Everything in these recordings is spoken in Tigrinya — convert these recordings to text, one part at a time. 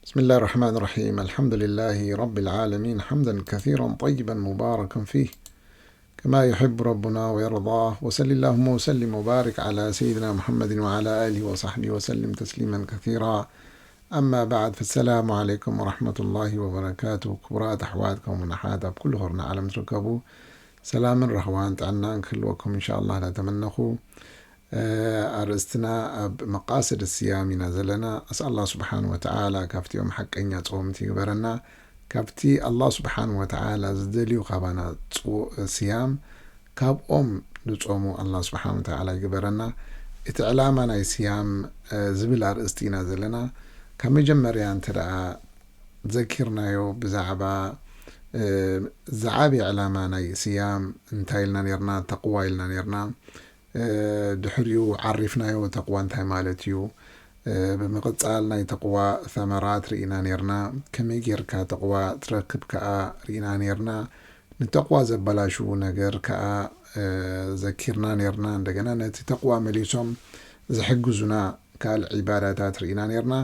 بسم الله الرحمن الرحيم. الحمد لله رب العالمين، حمدا كثيرا طيبا مباركا فيه، كما يحب ربنا ويرضاه. وصل اللهم وسلم وبارك على سيدنا محمد وعلى آله وصحبه وسلم تسليما كثيرا. أما بعد، فالسلام عليكم ورحمة الله وبركاته. ክቡራት ኣሕዋት ከምኡውን ኣሓት ኣብ ኩሉ ኾርና ዓለም ትርከቡ፣ ሰላምን ረህዋን ጥዕናን ክህልወኩም ኢንሻ ኣላህ እናተመነኹ፣ ኣርእስትና ኣብ መቃስድ ስያም ኢና ዘለና። ኣስኣል ኣላህ ስብሓን ወተዓላ ካብቲኦም ሓቀኛ ጾምቲ ይግበረና። ካብቲ ኣላህ ስብሓን ወተዓላ ዝደልዩ ካባና ጽው-፣ ስያም ካብኦም ዝጾሙ ኣላህ ስብሓን ወተዓላ ይግበረና። እቲ ዕላማ ናይ ስያም፣ እ፣ ዝብል ኣርእስቲ ኢና ዘለና። ካብ መጀመርያ እንተ ደኣ ዘኪርናዮ ብዛዕባ፣ እ፣ ዝዓቢ ዕላማ ናይ ስያም እንታይ ኢልና ነርና? ተቕዋ ኢልና ነርና። እ፣ ድሕሪኡ ዓሪፍናዮ ተቕዋ እንታይ ማለት እዩ? እ፣ ብምቕጻል ናይ ተቕዋ ሰመራት ርኢና ነርና። ከመይ ጌርካ ተቕዋ ትረክብ ከኣ ርኢና ነርና። ንተቕዋ ዘበላሽዉ ነገር ከኣ፣ እ፣ ዘኪርና ነርና። እንደገና ነቲ ተቕዋ መሊሶም ዝሕግዙና ካልእ ዒባዳታት ርኢና ነርና።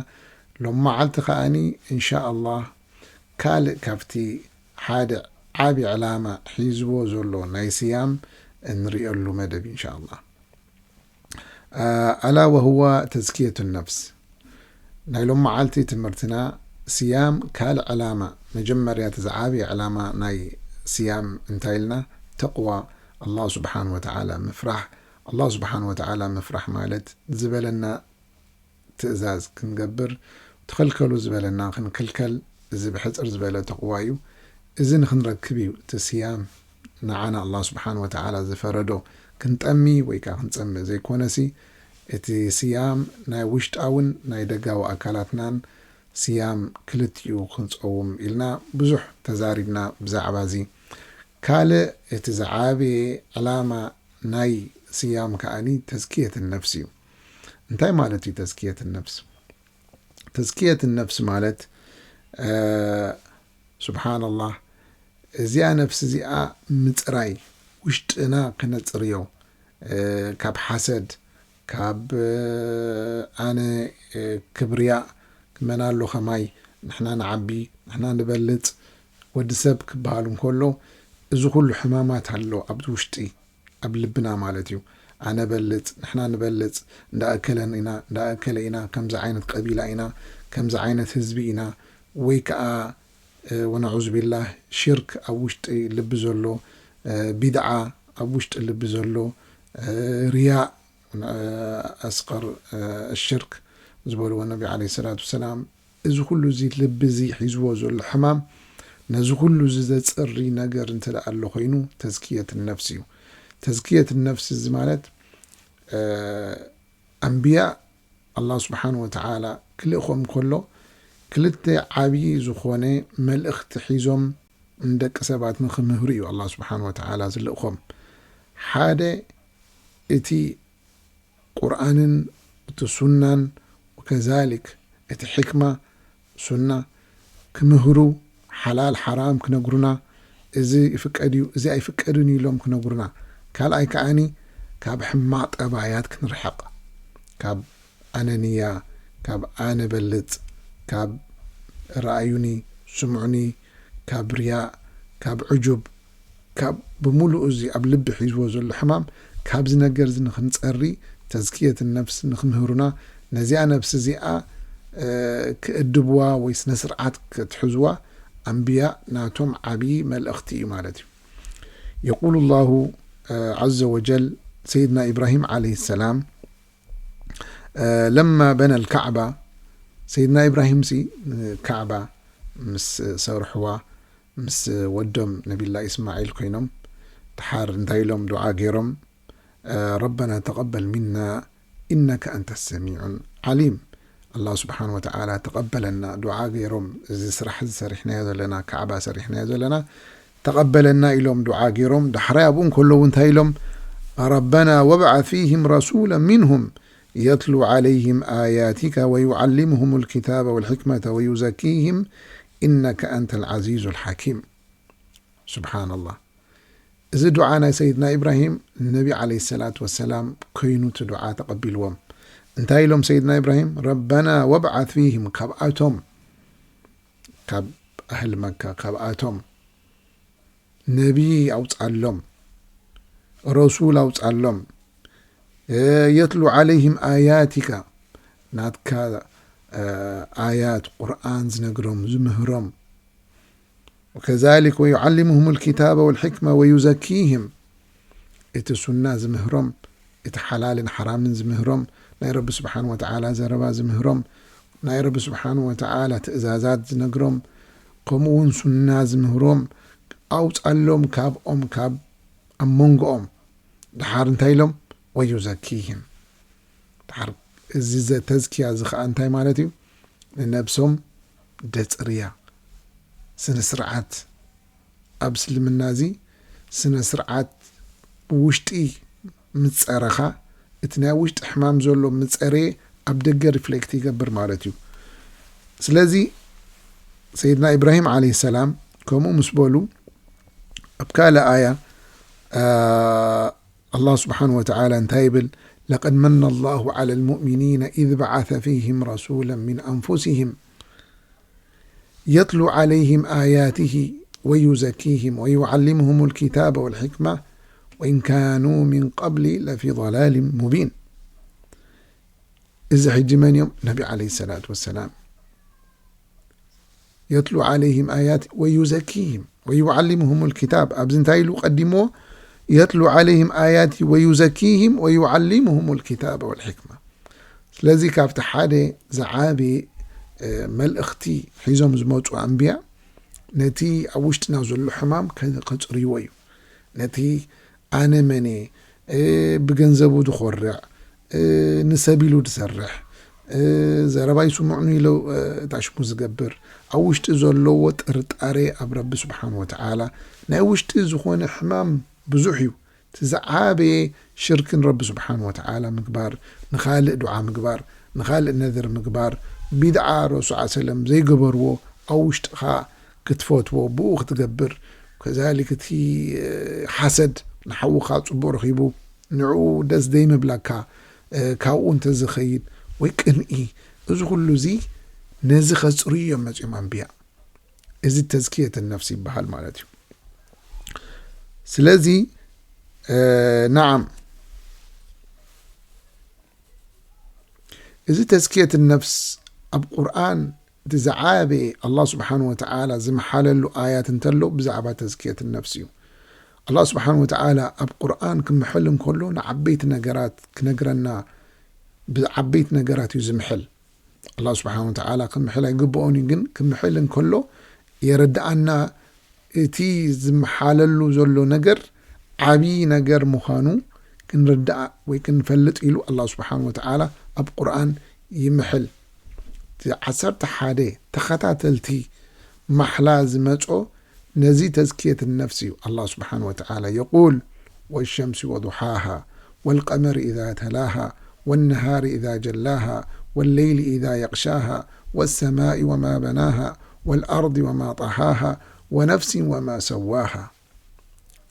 ሎም መዓልቲ ከኣኒ ኢንሻ ኣላህ ካልእ ካብቲ ሓደ ዓቢ ዕላማ ሒዝዎ ዘሎ ናይ ስያም እንርእየሉ መደብ ኢንሻ ኣላህ። እ፣ ኣላ ወህዋ ተዝኪየቱ ነፍስ። ናይ ሎም መዓልቲ ትምህርትና ስያም ካልእ ዕላማ፣ መጀመርያ እቲ ዝዓቢ ዕላማ ናይ ስያም እንታይ ኢልና? ተቕዋ፣ ኣላህ ስብሓን ወተዓላ ምፍራሕ። ኣላህ ስብሓን ወተዓላ ምፍራሕ ማለት ዝበለና ትእዛዝ ክንገብር፣ ተኸልከሉ ዝበለና ክንክልከል፣ እዚ ብሕጽር ዝበለ ተቕዋ እዩ። እዚ ንኽንረክብ እዩ እቲ ስያም ንዓና ኣላህ ስብሓን ወተዓላ ዝፈረዶ። ክንጠሚ ወይ ከኣ ክንጸምእ ዘይኮነሲ፣ እቲ ስያም ናይ ውሽጣውን ናይ ደጋዊ ኣካላትናን ስያም ክልቲኡ ክንጸውም ኢልና ብዙሕ ተዛሪብና ብዛዕባ እዚ። ካልእ እቲ ዝዓበየ ዕላማ ናይ ስያም ከኣኒ ተዝኪየት ነፍስ እዩ። እንታይ ማለት እዩ ተዝኪየት ነፍስ? ተዝኪየት ነፍስ ማለት፣ እ፣ ስብሓንላህ፣ እዚኣ ነፍሲ እዚኣ ምጽራይ፣ ውሽጥና ክነጽርዮ፣ እ፣ ካብ ሓሰድ፣ ካብ፣ እ፣ ኣነ፣ እ፣ ክብርያእ፣ መን ኣሎ ኸማይ፣ ንሕና ንዓቢ፣ ንሕና ንበልጽ፣ ወዲ ሰብ ክበሃል እንከሎ፣ እዚ ኩሉ ሕማማት ኣሎ ኣብቲ ውሽጢ፣ ኣብ ልብና ማለት እዩ። ኣነ በልጽ፣ ንሕና ንበልጽ፣ እንዳ እከለን ኢና፣ እንዳ እከለ ኢና፣ ከምዚ ዓይነት ቀቢላ ኢና፣ ከምዚ ዓይነት ህዝቢ ኢና፣ ወይ ከኣ፣ እ፣ ወነዑዙ ቢላህ፣ ሽርክ ኣብ ውሽጢ ልቢ ዘሎ፣ እ፣ ቢድዓ ኣብ ውሽጢ ልቢ ዘሎ፣ እ፣ ሪያእ፣ እ፣ ኣስቀር፣ እ፣ ሽርክ ዝበልዎ ነቢ ዓለይሂ ሰላቱ ወሰላም፣ እዚ ኩሉ እዚ ልቢ እዚ ሒዝዎ ዘሎ ሕማም፣ ነዚ ኩሉ እዚ ዘጽሪ ነገር እንተ ደኣ ኣሎ ኮይኑ፣ ተዝኪየት ነፍስ እዩ። ተዝኪየት ነፍስ እዚ ማለት፣ እ፣ ኣንብያ ኣላህ ስብሓን ወተዓላ ክልእኾም ከሎ፣ ክልተ ዓብዪ ዝኾነ መልእኽቲ ሒዞም ንደቂ ሰባት ንኽምህሩ እዩ ኣላህ ስብሓን ወተዓላ ዝልእኾም። ሓደ እቲ ቁርኣንን እቲ ሱናን፣ ወከዛሊክ እቲ ሕክማ ሱና ክምህሩ፣ ሓላል ሓራም ክነግሩና፣ እዚ ይፍቀድ እዩ፣ እዚ ኣይፍቀድን እዩ ኢሎም ክነግሩና። ካልኣይ ከኣኒ ካብ ሕማቕ ጠባያት ክንርሕቕ፣ ካብ ኣነንያ፣ ካብ ኣነ በልጽ፣ ካብ ረኣዩኒ፣ ስምዑኒ፣ ካብ ርያእ፣ ካብ ዕጁብ፣ ካብ ብምሉኡ እዚ ኣብ ልቢ ሒዝዎ ዘሎ ሕማም፣ ካብዚ ነገር እዚ ንኽንጸሪ፣ ተዝኪየት ነፍስ ንኽምህሩና፣ ነዚኣ ነፍሲ እዚኣ፣ እ፣ ክእድብዋ ወይ ስነ ስርዓት ክትሕዝዋ ኣንብያ ናቶም ዓብዪ መልእኽቲ እዩ ማለት እዩ። የቁሉ ላሁ፣ እ፣ ዐዘ ወጀል፣ ሰይድና ኢብራሂም ዓለይሂ ሰላም፣ እ፣ ለማ በነ ልካዕባ፣ ሰይድና ኢብራሂም ሲ፣ እ፣ ካዕባ ምስ ሰርሕዋ፣ ምስ ወዶም ነቢላ ኢስማዒል ኮይኖም፣ ድሓር እንታይ ኢሎም ዱዓ ገይሮም? እ፣ ረበና ተቐበል ሚና ኢነከ ኣንተ ሰሚዑን ዓሊም። ኣላህ ስብሓን ወተዓላ ተቐበለና፣ ዱዓ ገይሮም፣ እዚ ስራሕ እዚ ሰሪሕናዮ ዘለና፣ ካዕባ ሰሪሕናዮ ዘለና፣ ተቐበለና ኢሎም ዱዓ ገይሮም። ዳሕራይ ኣብኡ እንከለዉ እንታይ ኢሎም? ረበና ወብዓት ፊህም ረሱላ ሚንሁም የትሉ ዓለይህም ኣያቲከ ወዩዓሊምሁም ልኪታበ ወልሕክመተ ወዩዘኪህም ኢነከ ኣንተ ልዓዚዙ ልሓኪም። ስብሓንላህ። እዚ ዱዓ ናይ ሰይድና ኢብራሂም፣ ነቢ ዓለይሂ ሰላቱ ወሰላም ኮይኑ እቲ ዱዓ ተቐቢልዎም። እንታይ ኢሎም ሰይድና ኢብራሂም? ረበና ወብዓት ፊህም፣ ካብኣቶም ካብ ኣህሊ መካ፣ ካብኣቶም ነቢይ ኣውጻሎም፣ ረሱል ኣውጻሎም። የትሉ ዓለይህም ኣያቲካ፣ ናትካ ኣያት ቁርኣን ዝነግሮም፣ ዝምህሮም። ወከዛሊክ ወዩዓሊሙሁም ልኪታበ ወልሕክመ ወዩዘኪህም፣ እቲ ሱና ዝምህሮም፣ እቲ ሓላልን ሓራምን ዝምህሮም፣ ናይ ረቢ ስብሓን ወተዓላ ዘረባ ዝምህሮም፣ ናይ ረቢ ስብሓን ወተዓላ ትእዛዛት ዝነግሮም፣ ከምኡ እውን ሱና ዝምህሮም፣ ኣውጻሎም ካብኦም፣ ካብ ኣብ መንጎኦም። ድሓር እንታይ ኢሎም? ወዩዘኪህም። ድሓር እዚ ዘ-፣ ተዝኪያ እዚ ኸዓ እንታይ ማለት እዩ? ንነብሶም ደጽርያ። ስነ ስርዓት ኣብ እስልምና እዚ ስነ ስርዓት ውሽጢ ምጸረኻ፣ እቲ ናይ ውሽጢ ሕማም ዘሎ ምጸረየ ኣብ ደገ ሪፍሌክት ይገብር ማለት እዩ። ስለዚ ሰይድና ኢብራሂም ዓለይሂ ሰላም ከምኡ ምስ በሉ፣ ኣብ ካልእ ኣያ፣ አ፣ ኣላህ ስብሓን ወተዓላ እንታይ ይብል? ለቀድ መነ ኣላሁ ዓላ ልሙእሚኒነ ኢዝ በዓተ ፊህም ረሱለን ሚን ኣንፉሲህም የትሉ ዓለይህም ኣያቲሂ ወዩዘኪህም ወዩዓሊሙሁም ልኪታበ ወልሕክማ ወኢን ካኑ ሚን ቀብሊ ለፊ ضላሊን ሙቢን። እዚ ሕጂ መን እዮም? ነቢ ዓለይሂ ሰላቱ ወሰላም። የትሉ ዓለይህም ኣያቲ ወዩዘኪህም ወዩዓሊሙሁም ልኪታብ። ኣብዚ እንታይ ኢሉ ቀዲምዎ? የትሉ ዓለይህም ኣያቲ ወዩዘኪህም ወዩዓሊሙሁም ልኪታበ ወልሕክማ። ስለዚ ካብቲ ሓደ ዝዓበየ፣ እ፣ መልእኽቲ ሒዞም ዝመጹ ኣንብያ ነቲ ኣብ ውሽጥና ዘሎ ሕማም ከ-፣ ከጽርይዎ እዩ። ነቲ ኣነ መን እየ፣ እ፣ ብገንዘቡ ዝኾርዕ፣ እ፣ ንሰብ ኢሉ ዝሰርሕ፣ እ፣ ዘረባይ ስምዑኒ ኢሉ፣ እ፣ ታሽሙ ዝገብር፣ ኣብ ውሽጢ ዘለዎ ጥርጣሬ ኣብ ረቢ ስብሓን ወተዓላ፣ ናይ ውሽጢ ዝኾነ ሕማም ብዙሕ እዩ። እቲ ዝዓበየ ሽርኪ ንረቢ ስብሓን ወተዓላ ምግባር፣ ንኻልእ ዱዓ ምግባር፣ ንኻልእ ነዝር ምግባር፣ ቢድዓ ረሱል ሰለም ዘይገበርዎ ኣብ ውሽጥኻ ክትፈትዎ፣ ብኡ ክትገብር፣ ከዛሊክ እቲ፣ እ፣ ሓሰድ ንሓውኻ ጽቡቕ ረኺቡ ንዕኡ ደስ ዘይምብለካ፣ እ፣ ካብኡ እንተዝኸይድ ወይ ቅንኢ፣ እዚ ኩሉ እዚ ነዚ ከጽርዩ እዮም መጺኦም ኣንብያ። እዚ ተዝኪየት ነፍስ ይበሃል ማለት እዩ። ስለዚ፣ እ፣ ነዓም፣ እዚ ተዝኪየት ነፍስ ኣብ ቁርኣን እቲ ዝዓበየ ኣላህ ስብሓን ወተዓላ ዝመሓለሉ ኣያት እንተሎ ብዛዕባ ተዝኪየት ነፍስ እዩ። ኣላህ ስብሓን ወተዓላ ኣብ ቁርኣን ክምሕል እንከሎ ንዓበይቲ ነገራት ክነግረና፣ ብዓበይቲ ነገራት እዩ ዝምሕል። ኣላህ ስብሓን ወተዓላ ክምሕል ኣይግብኦን እዩ፣ ግን ክምሕል እንከሎ የረድኣና። እቲ ዝመሓለሉ ዘሎ ነገር ዓብዪ ነገር ምዃኑ ክንርዳእ ወይ ክንፈልጥ ኢሉ ኣላህ ስብሓን ወተዓላ ኣብ ቁርኣን ይምሕል። እቲ ዓሰርተ ሓደ ተኸታተልቲ ማሕላ ዝመጾ ነዚ ተዝኪየት ነፍስ እዩ። ኣላህ ስብሓን ወተዓላ የቁል፣ ወሸምሲ ወዱሓሃ ወልቀመሪ ኢዛ ተላሃ ወነሃሪ ኢዛ ጀላሃ ወለይሊ ኢዛ የቕሻሃ ወሰማኢ ወማ በናሃ ወልኣርዲ ወማ ጠሃሃ ወነፍሲን ወማ ሰዋሃ።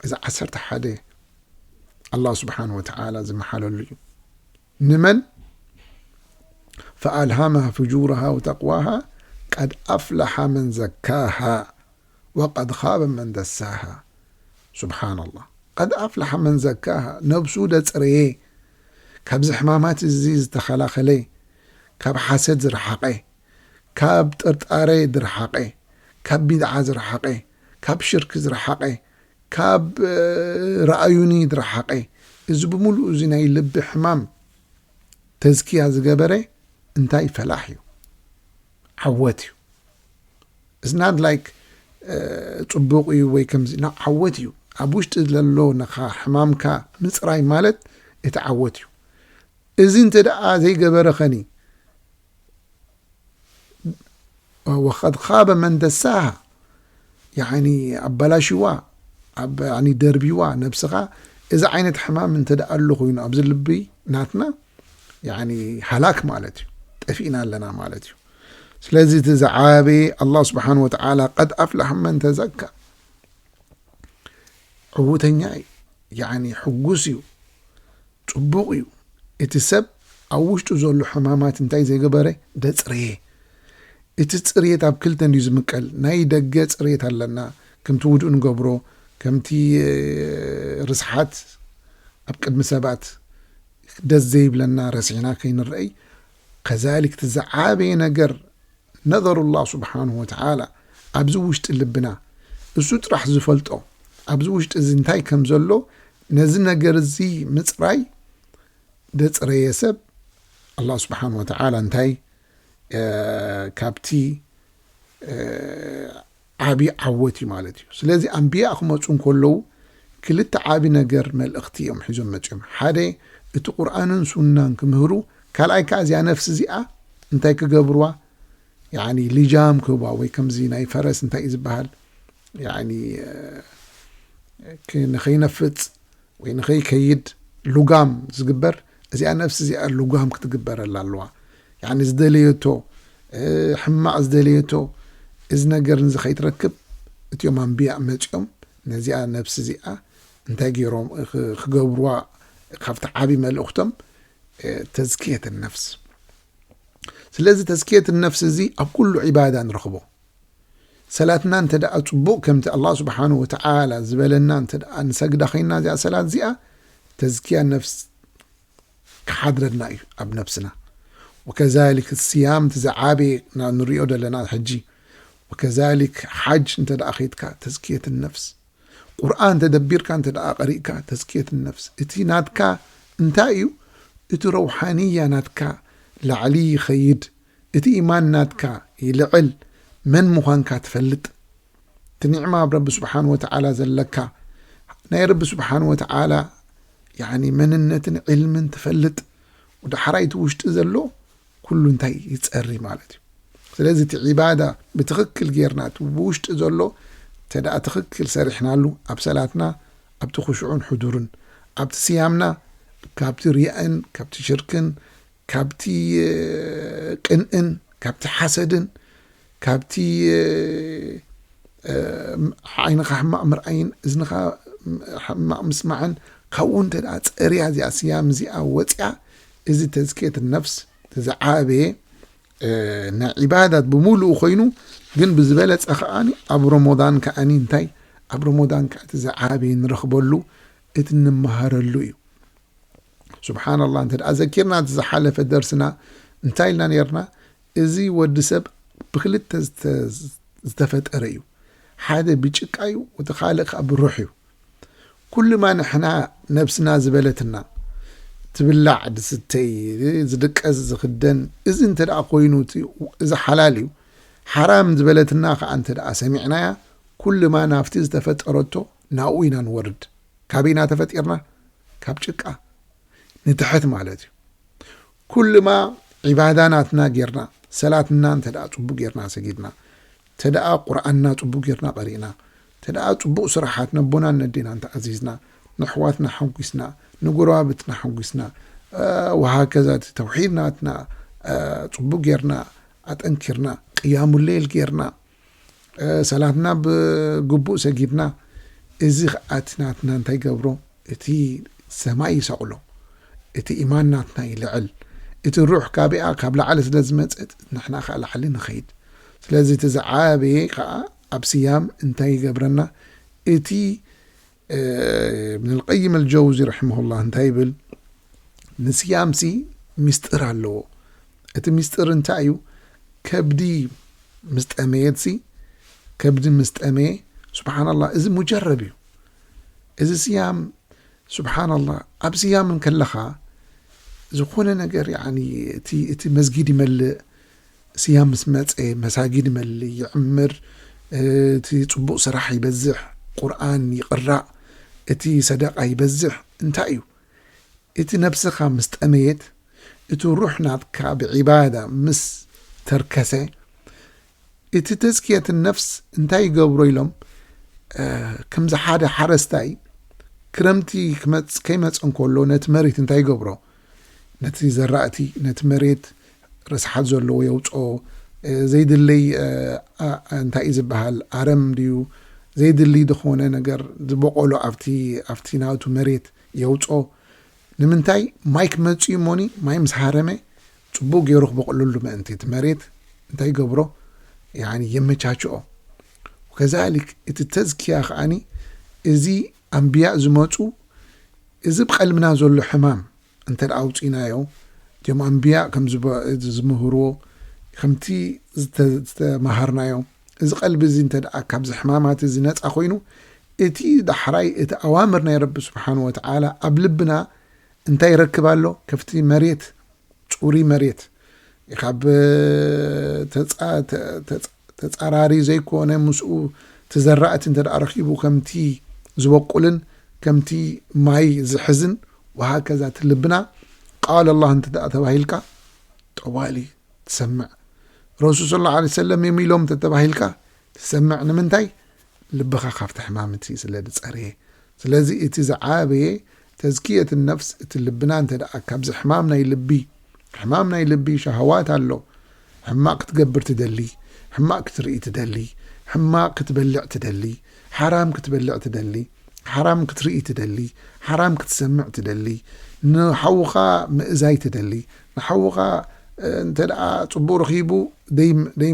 እዚ ዓሰርተ ሓደ ኣላህ ስብሓን ወተዓላ ዝመሓለሉ እዩ። ንመን? ፈኣልሃመሃ ፍጁረሃ ወተቅዋሃ ቀድ ኣፍለሓ መን ዘካሃ ወቀድ ኻበ መን ደሳሃ። ሱብሓነላህ። ቀድ ኣፍለሓ መን ዘካሃ፣ ነብሱ ደጽረየ፣ ካብዚ ሕማማት እዚ ዝተኸላኸለ፣ ካብ ሓሰድ ዝረሓቐ፣ ካብ ጥርጣረ ዝረሓቐ፣ ካብ ቢድዓ ዝረሓቐ፣ ካብ ሽርክ ዝረሓቐ፣ ካብ፣ እ፣ ረኣዩኒ ዝረሓቐ፣ እዚ ብምሉኡ እዚ ናይ ልቢ ሕማም ተዝኪያ ዝገበረ እንታይ ፈላሕ እዩ፣ ዓወት እዩ። It's not like፣ እ፣ ጽቡቕ እዩ ወይ ከምዚ፣ ና ዓወት እዩ። ኣብ ውሽጢ ዘሎ ነኻ ሕማምካ ምጽራይ ማለት እቲ ዓወት እዩ። እዚ እንተ ደኣ ዘይገበረ ኸኒ፣ ወቀድ ኻበ መን ደሳሃ፣ ያኒ ኣበላሽዋ፣ ኣብ፣ ያኒ ደርቢዋ ነብስኻ። እዚ ዓይነት ሕማም እንተ ደኣ ኣሎ ኮይኑ ኣብዚ ልቢ ናትና፣ ያኒ ሃላክ ማለት እዩ፣ ጠፊእና ኣለና ማለት እዩ። ስለዚ እቲ ዝዓበየ ኣላህ ስብሓን ወተዓላ ቀድ ኣፍላሕ መን ተዘካ፣ ዕውተኛ እዩ፣ ያኒ ሕጉስ እዩ፣ ጽቡቕ እዩ። እቲ ሰብ ኣብ ውሽጡ ዘሎ ሕማማት እንታይ ዘይገበረ? ደጽረየ። እቲ ጽሬት ኣብ ክልተ እንድዩ ዝምቀል። ናይ ደገ ጽሬት ኣለና፣ ከምቲ ውዱእ ንገብሮ፣ ከምቲ ርስሓት ኣብ ቅድሚ ሰባት ደስ ዘይብለና ረሲሕና ከይንረኣይ። ከዛሊክ እቲ ዝዓበየ ነገር ነዘሩ ላህ ስብሓንሁ ወተዓላ ኣብዚ ውሽጢ ልብና እሱ ጥራሕ ዝፈልጦ፣ ኣብዚ ውሽጢ እዚ እንታይ ከም ዘሎ፣ ነዚ ነገር እዚ ምፅራይ ደፅረየ ሰብ ኣላህ ስብሓንሁ ወተዓላ እንታይ ካብቲ ዓብዪ ዓወት እዩ ማለት እዩ። ስለዚ ኣንብያ ክመፁ እንከለዉ ክልተ ዓብዪ ነገር መልእኽቲ እዮም ሒዞም መፅኦም። ሓደ እቲ ቁርኣንን ሱናን ክምህሩ፣ ካልኣይ ከዓ እዚኣ ነፍሲ እዚኣ እንታይ ክገብርዋ፣ ያኒ ልጃም ክህብዋ፣ ወይ ከምዚ ናይ ፈረስ እንታይ እዩ ዝበሃል፣ ያኒ ንኸይነፍፅ ወይ ንኸይከይድ ሉጋም ዝግበር፣ እዚኣ ነፍሲ እዚኣ ሉጋም ክትግበረላ ኣለዋ። ያኒ ዝደለየቶ ሕማቕ ዝደለየቶ እዚ ነገር ንዚ ከይትረክብ እቲኦም ኣንብያ መፂኦም ነዚኣ ነፍሲ እዚኣ እንታይ ገይሮም ክገብርዋ፣ ካብቲ ዓብዪ መልእኽቶም ተዝክየት ነፍስ። ስለዚ ተዝክየት ነፍስ እዚ ኣብ ኩሉ ዒባዳ ንረኽቦ። ሰላትና እንተ ደኣ ጽቡቕ ከምቲ ኣላህ ስብሓንሁ ወተዓላ ዝበለና እንተ ደኣ ንሰግዳ ኸይንና እዚኣ ሰላት እዚኣ ተዝክያ ነፍስ ክሓድረና እዩ ኣብ ነፍስና። ወከዛሊክ ስያም እቲ ዝዓበየ ንሪኦ ዘለና ሕጂ። ወከዛሊክ ሓጅ እንተ ደኣ ኸይድካ ተዝክየት ነፍስ። ቁርኣን ተደቢርካ እንተ ደኣ ቀሪእካ ተዝክየት ነፍስ። እቲ ናትካ እንታይ እዩ? እቲ ረውሓንያ ናትካ ላዕሊ ይኸይድ። እቲ ኢማን ናትካ ይልዕል። መን ምዃንካ ትፈልጥ። እቲ ኒዕማ ኣብ ረቢ ስብሓን ወተዓላ ዘለካ፣ ናይ ረቢ ስብሓን ወተዓላ ያኒ መንነትን ዕልምን ትፈልጥ። ወደ ሓራይቲ ውሽጢ ዘሎ ኩሉ እንታይ ይጸሪ ማለት እዩ። ስለዚ እቲ ዒባዳ ብትኽክል ጌርና እቲ ብውሽጢ ዘሎ እንተ ደኣ ትኽክል ሰሪሕናሉ ኣብ ሰላትና፣ ኣብቲ ኹሽዑን ሕዱርን፣ ኣብቲ ስያምና ካብቲ ሪያእን ካብቲ ሽርክን ካብቲ ቅንእን ካብቲ ሓሰድን ካብቲ ዓይንኻ ሕማቕ ምርኣይን እዝንኻ ሕማቕ ምስማዕን ካብኡ እንተ ደኣ ጸርያ እዚኣ ስያም እዚኣ ወፅያ፣ እዚ ተዝክየት ነፍስ ዝዓበየ ናይ ዒባዳት ብምሉኡ ኮይኑ፣ ግን ብዝበለጸ ከኣኒ ኣብ ረመዳን ከኣኒ እንታይ ኣብ ረመዳን ከኣ እቲ ዝዓበየ ንረኽበሉ እቲ እንመሃረሉ እዩ። ስብሓንላህ እንተ ደኣ ዘኪርና እቲ ዝሓለፈ ደርስና እንታይ ኢልና ነርና? እዚ ወዲ ሰብ ብክልተ ዝተፈጠረ እዩ። ሓደ ብጭቃ እዩ፣ እቲ ካልእ ከዓ ብሩሕ እዩ። ኩልማ ንሕና ነብስና ዝበለትና ትብላዕ ድስተይ ዝድቀስ ዝኽደን እዚ እንተ ደኣ ኮይኑ እዚ ሓላል እዩ። ሓራም ዝበለትና ከዓ እንተ ደኣ ሰሚዕናያ ኩልማ ናብቲ ዝተፈጠረቶ ናብኡ ኢና ንወርድ። ካበይ ኢና ተፈጢርና? ካብ ጭቃ ንትሕት ማለት እዩ። ኩልማ ዒባዳ ናትና ጌርና ሰላትና እንተ ደኣ ጽቡቅ ጌርና ሰጊድና፣ እንተ ደኣ ቁርኣንና ጽቡቅ ጌርና ቀሪእና፣ እንተ ደኣ ጽቡቅ ስራሓት ነቦናን ነዴናን ተኣዚዝና፣ ንኣሕዋትና ሓጒስና፣ ንጎረባብትና ሓጒስና፣ ወሃከዛ እቲ ተውሒድ ናትና ጽቡቅ ጌርና ኣጠንኪርና፣ ቅያሙ ሌል ጌርና፣ ሰላትና ብግቡእ ሰጊድና፣ እዚ ኸኣ እቲ ናትና እንታይ ይገብሮ? እቲ ሰማይ ይሰቕሎ። እቲ ኢማን ናትና ይልዕል። እቲ ሩሕ ካበኣ ካብ ላዕሊ ስለ ዝመጸት ንሕና ኸኣ ላዕሊ ንኸይድ። ስለዚ እቲ ዝዓበየ ኸኣ ኣብ ስያም እንታይ ይገብረና? እቲ እብን ልቀይም ኣልጀውዚ ረሒመሁላህ እንታይ ይብል? ንስያምሲ ሚስጥር ኣለዎ። እቲ ሚስጥር እንታይ እዩ? ከብዲ ምስ ጠመየትሲ፣ ከብዲ ምስ ጠመየ፣ ስብሓንላህ፣ እዚ ሙጀረብ እዩ። እዚ ስያም፣ ስብሓንላህ፣ ኣብ ስያም እንከለኻ ዝኾነ ነገር፣ ያኒ፣ እቲ፣ እቲ መስጊድ ይመልእ፣ ስያም ምስ መጸ፣ መሳጊድ ይመልእ፣ ይዕምር፣ እቲ ጽቡቕ ስራሕ ይበዝሕ፣ ቁርኣን ይቕራእ፣ እቲ ሰደቃ ይበዝሕ። እንታይ እዩ? እቲ ነብስኻ ምስ ጠመየት፣ እቲ ሩሕ ናትካ ብዒባዳ ምስ ተርከሰ፣ እቲ ተዝክየት ነፍስ እንታይ ይገብሮ ኢሎም፣ ከምዚ ሓደ ሓረስታይ ክረምቲ ክመጽ-፣ ከይመጽ እንከሎ ነቲ መሬት እንታይ ይገብሮ? ነቲ ዘራእቲ፣ ነቲ መሬት ርስሓት ዘለዎ የውጽኦ፣ ዘይድለይ፣ እንታይ እዩ ዝበሃል፣ ኣረም ድዩ፣ ዘይድልይ ዝኾነ ነገር ዝበቆሎ ኣብቲ፣ ኣብቲ ናቱ መሬት የውጽኦ። ንምንታይ? ማይ ክመጽእ እዩ እሞኒ፣ ማይ ምስ ሃረመ ጽቡቕ ገይሩ ክበቕለሉ ምእንቲ እቲ መሬት እንታይ ይገብሮ? ያኒ የመቻችኦ። ወከዛሊክ እቲ ተዝኪያ ከዓኒ እዚ ኣንብያ ዝመፁ እዚ ብቐልብና ዘሎ ሕማም እንተ ደኣ ኣውፂእናዮ፣ እቶም ኣንብያ ከም ዝመ-፣ ዝምህርዎ፣ ከምቲ ዝተ-፣ ዝተማሃርናዮ፣ እዚ ቀልቢ እዚ እንተ ደኣ ካብዚ ሕማማት እዚ ነፃ ኮይኑ፣ እቲ ዳሕራይ እቲ ኣዋምር ናይ ረቢ ስብሓን ወተዓላ ኣብ ልብና እንታይ ይረክብ ኣሎ? ከፍቲ መሬት፣ ፅሩይ መሬት፣ ካብ ተፃ-፣ ተ-፣ ተፃ-፣ ተፃራሪ ዘይኮነ ምስኡ ተዘራእቲ እንተ ደኣ ረኺቡ ከምቲ ዝበቁልን ከምቲ ማይ ዝሕዝን ወሃከዛ እቲ ልብና ቃል ኣላህ እንተ ደኣ ተባሂልካ ጠዋሊ ትሰምዕ። ረሱል ሰለላሁ ዐለይሂ ወሰለም እዮም ኢሎም እንተ ተባሂልካ ትሰምዕ። ንምንታይ? ልብኻ ካብቲ ሕማም እቲ ስለ ዝጸረየ። ስለዚ እቲ ዝዓበየ ተዝኪየት ነፍስ እቲ ልብና እንተ ደኣ ካብዚ ሕማም ናይ ልቢ፣ ሕማም ናይ ልቢ ሸሃዋት ኣሎ። ሕማቕ ክትገብር ትደሊ፣ ሕማቕ ክትርኢ ትደሊ፣ ሕማቕ ክትበልዕ ትደሊ፣ ሓራም ክትበልዕ ትደሊ፣ ሓራም ክትርኢ ትደሊ፣ ሓራም ክትሰምዕ ትደሊ፣ ንሓውኻ ምእዛይ ትደሊ፣ ንሓውኻ፣ እ፣ እንተ ደኣ ጽቡቕ ረኺቡ ደይ-፣ ደይ-፣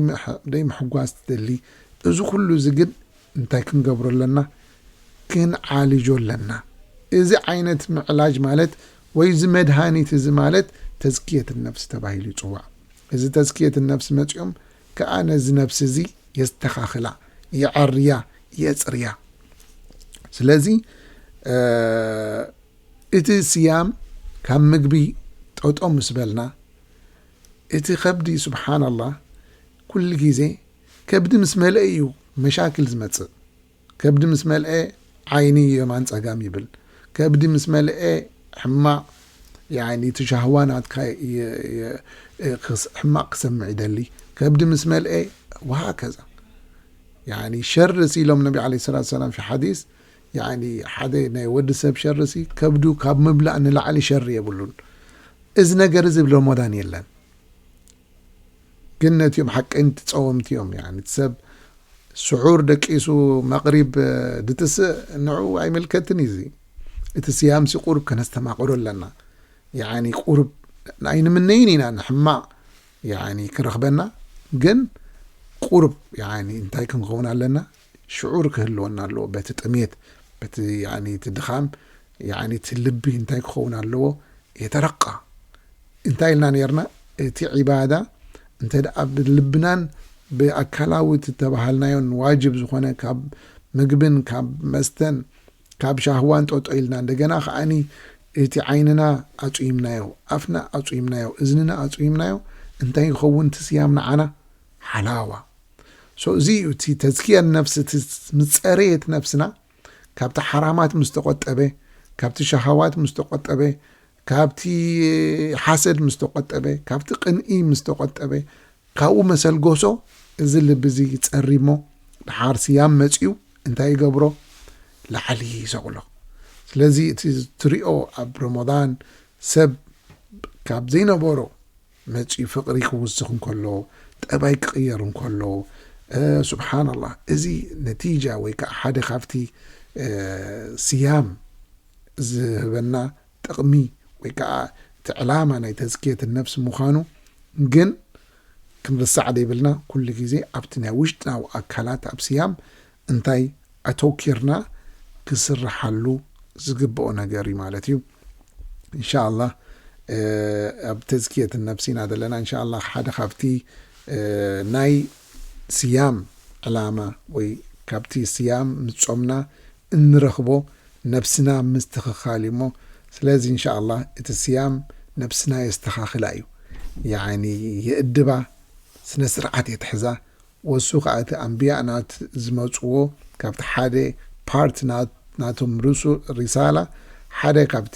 ደይምሕጓስ ትደሊ። እዚ ኩሉ እዚ ግን እንታይ ክንገብሮ ኣለና? ክንዓልጆ ኣለና። እዚ ዓይነት ምዕላጅ ማለት ወይ እዚ መድሃኒት እዚ ማለት ተዝኪየት ነፍስ ተባሂሉ ይጽዋዕ። እዚ ተዝኪየት ነፍስ መጺኦም ከኣ ነዚ ነፍሲ እዚ የስተኻኽላ፣ የዐርያ፣ የጽርያ። ስለዚ፣ እ፣ እቲ ስያም ካብ ምግቢ ጠጦ ምስ በልና፣ እቲ ከብዲ ስብሓንላህ ኩሉ ግዜ ከብዲ ምስ መልአ እዩ መሻክል ዝመጽእ። ከብዲ ምስ መልአ ዓይኒ የማን ጸጋም ይብል። ከብዲ ምስ መልአ ሕማቕ፣ ያኒ እቲ ሻህዋ ናትካ የ-፣ የ-፣ ክስ-፣ ሕማቕ ክሰምዕ ይደሊ። ከብዲ ምስ መልአ ወሃከዛ። ያኒ ሸርሲ ኢሎም ነቢ ዓለይሂ ሰላቱ ሰላም ፊ ሓዲስ፣ ያኒ ሓደ ናይ ወዲ ሰብ ሸርሲ ከብዱ ካብ ምብላዕ ንላዕሊ ሸሪ የብሉን። እዚ ነገር እዚ ኣብ ረመዳን የለን። ግን ነቲኦም ሓቀይቲ ጸወምቲ እዮም። ያኒ እቲ ሰብ ስዑር ደቂሱ መቕሪብ፣ እ፣ ድትስእ ንዑ ኣይምልከትን እዩ እዚ። እቲ ስያምሲ ቁሩብ ከነስተማቕሮ ኣለና። ያኒ ቁሩብ ኣይንምነይን ኢና ንሕማቕ ያኒ ክረኽበና፣ ግን ቁሩብ ያኒ እንታይ ክንኸውን ኣለና? ሽዑር ክህልወና ኣለዎ። በቲ ጥሜት፣ በቲ ያኒ እቲ ድኻም፣ ያኒ እቲ ልቢ እንታይ ክኸውን ኣለዎ? የተረቃ። እንታይ ኢልና ነይርና? እቲ ዒባዳ እንተ ደኣ ብልብናን ብኣካላዊ እቲ ተባሃልናዮን ዋጅብ ዝኾነ ካብ ምግብን ካብ መስተን ካብ ሻህዋን ጠጦ ኢልና፣ እንደገና ከዓኒ እቲ ዓይንና ኣጽይምናዮ፣ ኣፍና ኣጽይምናዮ፣ እዝንና ኣጽይምናዮ፣ እንታይ ይኸውን እቲ ስያም ንዓና? ሓላዋ። ሶ፣ እዚ እዩ እቲ ተዝኪያ ነፍሲ፣ እቲ ምስ ጸረየት ነፍስና፣ ካብቲ ሓራማት ምስ ተቖጠበ፣ ካብቲ ሸሃዋት ምስ ተቖጠበ፣ ካብቲ ሓሰድ ምስ ተቖጠበ፣ ካብቲ ቅንኢ ምስ ተቖጠበ፣ ካብኡ መሰልጎሶ፣ እዚ ልቢ እዚ ይጸሪ እሞ፣ ድሓር ስያም መጺኡ እንታይ ይገብሮ? ላዕሊ ይሰቕሎ። ስለዚ እቲ ትሪኦ ኣብ ረመዳን ሰብ ካብ ዘይነበሮ መጺኡ ፍቕሪ ክውስኽ እንከሎ፣ ጠባይ ክቕየር እንከሎ፣ እ፣ ሱብሓነላህ፣ እዚ ነቲጃ ወይ ከዓ ሓደ ካብቲ፣ እ፣ ስያም ዝህበና ጥቕሚ ወይ ከዓ እቲ ዕላማ ናይ ተዝኪየት ነፍሲ ምዃኑ ግን ክንርሳዕ ዘይብልና፣ ኩሉ ግዜ ኣብቲ ናይ ውሽጥናዊ ኣካላት ኣብ ስያም እንታይ ኣተውኪርና ክስርሓሉ ዝግብኦ ነገር እዩ ማለት እዩ። እንሻኣላህ፣ እ፣ ኣብ ተዝኪየት ነፍሲ ኢና ዘለና። እንሻኣላህ ሓደ ካብቲ፣ እ፣ ናይ ስያም ዕላማ ወይ ካብቲ ስያም ምስ ጾምና እንረኽቦ ነብስና ምስትኽኻል እዩ እሞ፣ ስለዚ እንሻኣላህ እቲ ስያም ነብስና የስተኻኽላ እዩ። ያዕኒ የእድባ፣ ስነ ስርዓት የትሕዛ። ወሱ ኸዓ እቲ ኣንብያ ናት ዝመጽዎ ካብቲ ሓደ ፓርት ናት-፣ ናቶም ርሱ-፣ ሪሳላ ሓደ ካብቲ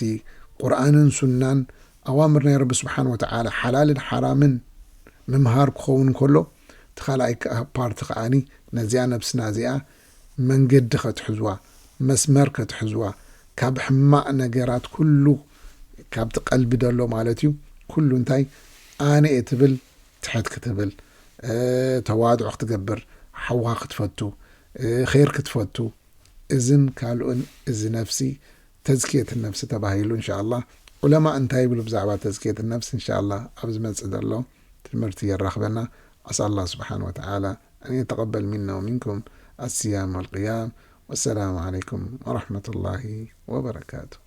ቁርኣንን ሱናን ኣዋምር ናይ ረቢ ስብሓን ወተዓላ ሓላልን ሓራምን ምምሃር ክኸውን ከሎ፣ እቲ ካልኣይ ከ-፣ ፓርቲ ከዓኒ ነዚኣ ነብስና እዚኣ መንገዲ ከትሕዝዋ፣ መስመር ከትሕዝዋ፣ ካብ ሕማቕ ነገራት ኩሉ ካብቲ ቀልቢ ደሎ ማለት እዩ። ኩሉ እንታይ ኣነ እየ ትብል፣ ትሕት ክትብል፣ እ፣ ተዋድዑ ክትገብር፣ ሓውኻ ክትፈቱ፣ እ፣ ኸይር ክትፈቱ፣ እዝን ካልኦን እዚ ነፍሲ ተዝኪየት ነፍሲ ተባሂሉ። እንሻኣላህ ዑለማ እንታይ ይብሉ ብዛዕባ ተዝኪየት ነፍሲ? እንሻኣላህ ኣብ ዝመጽእ ዘሎ ትምህርቲ የራኽበና። ዓሳ ኣላህ ስብሓን ወተዓላ أن يتقبل منا ومنكم الصيام والقيام. والسلام عليكم ورحمة الله وبركاته.